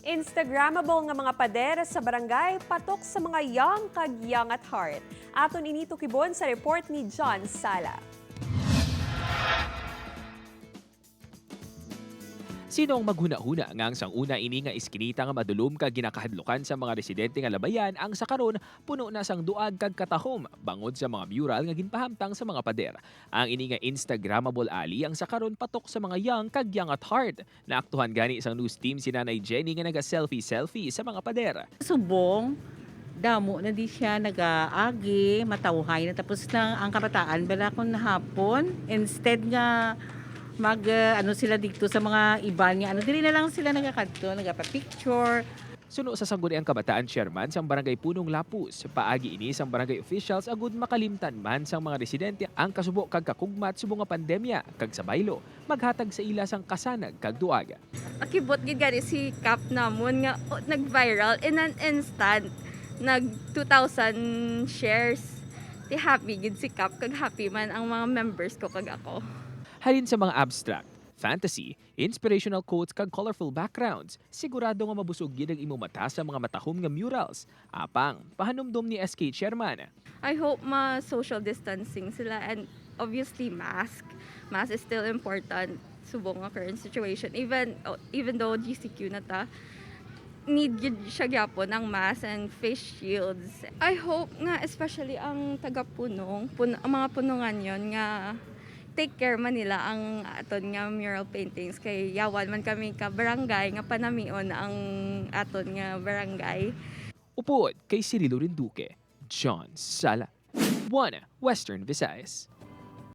Instagrammable nga mga pader sa barangay, patok sa mga young kag young at heart. Aton ini tukibon sa report ni John Sala. Sino ang maghuna-huna nga ang sang-una ini nga iskinita nga madulom kag ginakahadlukan sa mga residente nga labayan ang sa karon puno na sang duag kag katahom bangod sa mga mural nga ginpahamtang sa mga pader? Ang ini nga Instagrammable alley ang sa karon patok sa mga young kag young at heart. Naaktuhan gani isang news team si Nanay Jenny nga naga-selfie-selfie sa mga pader. Subong, damo na di siya nagaagi, matawhay na, tapos na ang kabataan bala kung hapon, instead nga mag ano sila dito sa mga iban nga ano, dili na lang sila nagakadto, nagapa-picture. Suno sa Sangguniang Kabataan Chairman sang Barangay Punong Lapus, paagi ini sang barangay officials agud makalimtan man sang mga residente ang kasubo kag kakugmat subong nga pandemya kag sa baylo maghatag sa ila sang kasanag kag duag. Akibot gid gani si Cap namon nga, oh, nag-viral in an instant. Nag 2,000 shares. Ti happy gid si Cap kag happy man ang mga members ko kag ako. Halin sa mga abstract, fantasy, inspirational quotes kag colorful backgrounds, sigurado nga mabusog gid ang imong mata sa mga matahom nga murals. Apang, pahanumdom ni SK Chairman, I hope ma social distancing sila and obviously mask. Mask is still important subong nga current situation. Even oh, even though GCQ na ta, need gid siya gyapon ang mask and face shields. I hope nga especially ang taga Punong, ang mga punungan yon nga take care man nila ang aton nga mural paintings kay yawan man kami ka barangay nga panamion ang aton nga barangay. Upod kay Cirilo Rinduque, John Sala, 1 Western Visayas.